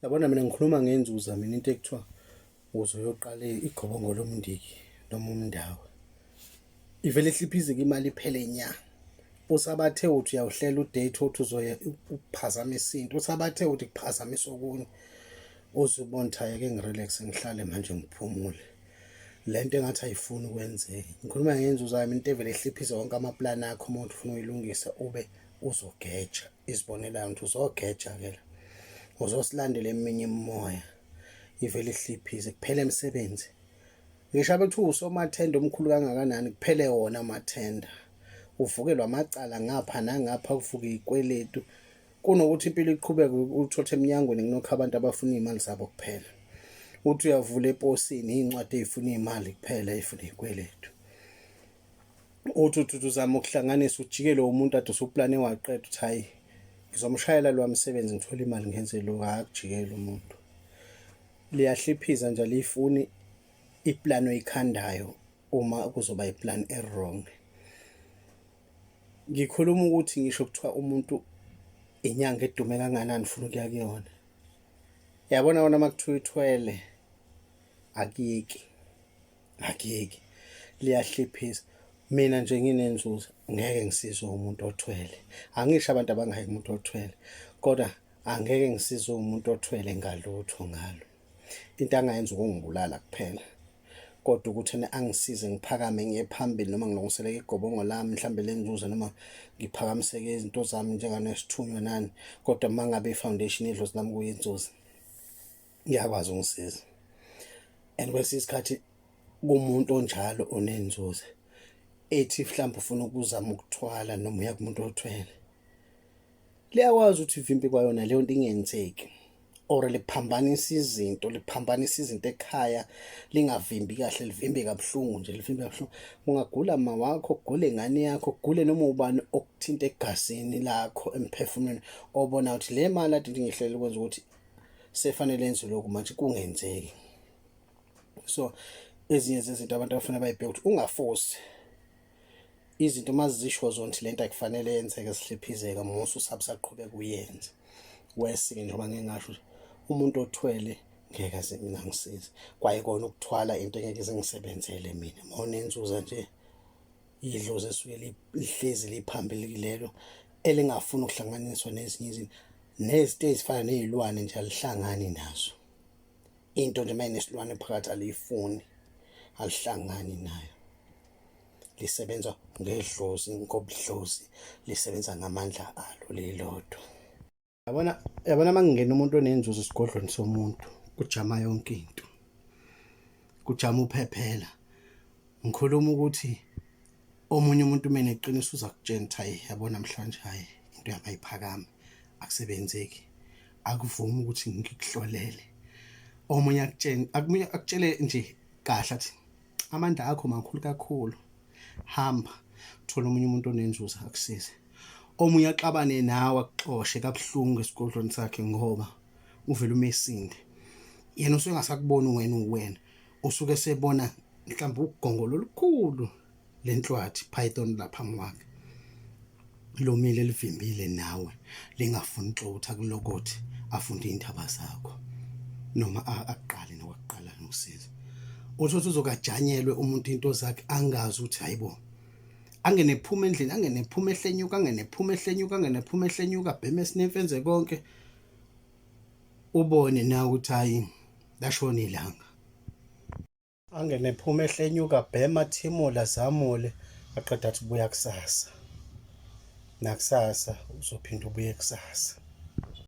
Yabona mina ngikhuluma ngenzuza mina into ekuthiwa uze uyoqala igobongo lomndiki noma umndawo. Ivele ihliphizeke imali iphele nya. Usabathe uthi uyawuhlela udate uthi uzoya ukuphazamisa into. Usabathe uthi kuphazamisa okunye. Uze ubone ukuthi ayeke ngirelax ngihlale manje ngiphumule. Le nto engathi ayifuni ukwenzeka. Ngikhuluma ngenzuza yami into evele ihliphize wonke amaplani akho uma uthi ufuna uyilungisa ube uzogeja izibonelayo ukuthi uzogeja ke la uzosilandela eminye imimoya ivele ihliphize kuphela emsebenzi ngisho abethu usomathenda omkhulu kangakanani kuphele wona amathenda uvukelwa amacala ngapha nangapha kuvuka izikweletu kunokuthi impilo iqhubeke uthothe eminyangweni kunokho abantu abafuna iy'mali zabo kuphela uthi uyavula eposini iy'ncwadi ey'funa iy'mali kuphela ey'funa iy'kweletu uthi uthi uzama ukuhlanganisa ujikele umuntu ade usuplane waqeda uthi hayi ngizomshayela lo msebenzi ngithole imali ngenze lokhu akujikele umuntu liyahliphiza nje aliyifuni iplan oyikhandayo uma kuzoba iplan e-wrong ngikhuluma ukuthi ngisho kuthiwa umuntu inyanga edume kanganani ufuna ukuya kuyona yabona wona uma kuthiwa ithwele akuyeki Akuyeki liyahliphisa. Mina nje nginenzuzo ngeke ngisizwe umuntu othwele. Angisho abantu abangayi kumuntu othwele kodwa angeke ngisizwe umuntu othwele ngalutho ngalo. Into angayenza ukungibulala kuphela. Kodwa ukuthi ena angisize ngiphakame ngiye phambili noma ngilungiseleke igobongo lami mhlambe lenzuzo noma ngiphakamiseke izinto zami njenganesithunywa nani kodwa uma ngabe i-foundation yedlozi lami kuyinzuzo iyakwazi ukungisiza and kwesinye isikhathi kumuntu onjalo onenzuzo ethi mhlawumbe ufuna ukuzama ukuthwala noma uya kumuntu othwele liyakwazi ukuthi ivimpe kwayona leyo nto ingenzeki or liphambanisa izinto liphambanisa izinto ekhaya lingavimbi kahle livimbe kabuhlungu nje livimbe kabuhlungu ungagula ma wakho kugule ingane yakho kugule noma ubani okuthinta egazini lakho emphefumulweni obona ukuthi le mali ade ngihlele ukwenza ukuthi sefanele enze lokhu manje kungenzeki so ezinye zezinto abantu abafanele bayibheke ukuthi ungaforce izinto mazisho zona ukuthi lento akufanele yenzeke sihliphizeka musu usabusaqhubeka uyenze wesike njengoba ngeke ngasho umuntu othwele ngeke aze mina ngisize kwaye kona ukuthwala into engeke ize ngisebenzele mina mawunenzuza nje idlozi esuke lihlezi liphambili kulelo elingafuni ukuhlanganiswa nezinye izinto nezinto ezifana nezilwane nje alihlangani nazo into nje mayinesilwane phakathi aliyifuni alihlangani nayo lisebenza ngedlozi ngobudlozi lisebenza ngamandla alo lilodwa Yabona yabona makungena umuntu onenzuzo esigodlweni somuntu kujama yonke into. Kujama uphephela. Ngikhuluma ukuthi omunye umuntu uma eneqiniso uza kutshena ukuthi hayi yabo namhlanje hayi into yami ayiphakame akusebenzeki akuvumi ukuthi ngikuhlolele. Omunye akutshene akutshele nje kahle athi amandla akho makhulu kakhulu hamba thola omunye umuntu onenzuzo akusize omunye axabane nawe akuxoshe kabuhlungu esigodlweni sakhe ngoba uvele umesinde yena usuke engasakuboni wena uwena usuke sebona mhlawumbe ugongolo olukhulu lenhlwathi python lapha mwakhe lomile livimbile nawe lingafuni ukuthi akulokothi afunde indaba zakho noma akuqale nokuqala nokusiza uthi uthi uzokajanyelwe umuntu into zakhe angazi ukuthi hayibo angene ephuma endlini angene ephuma ehlenyuka angene ephuma ehlenyuka angene ephuma ehlenyuka bheme sinemfenze konke ubone na ukuthi hayi lashona ilanga Angene ephume ehlenyuka bhema thimula zamule aqeda athi buya kusasa nakusasa uzophinda ubuye kusasa.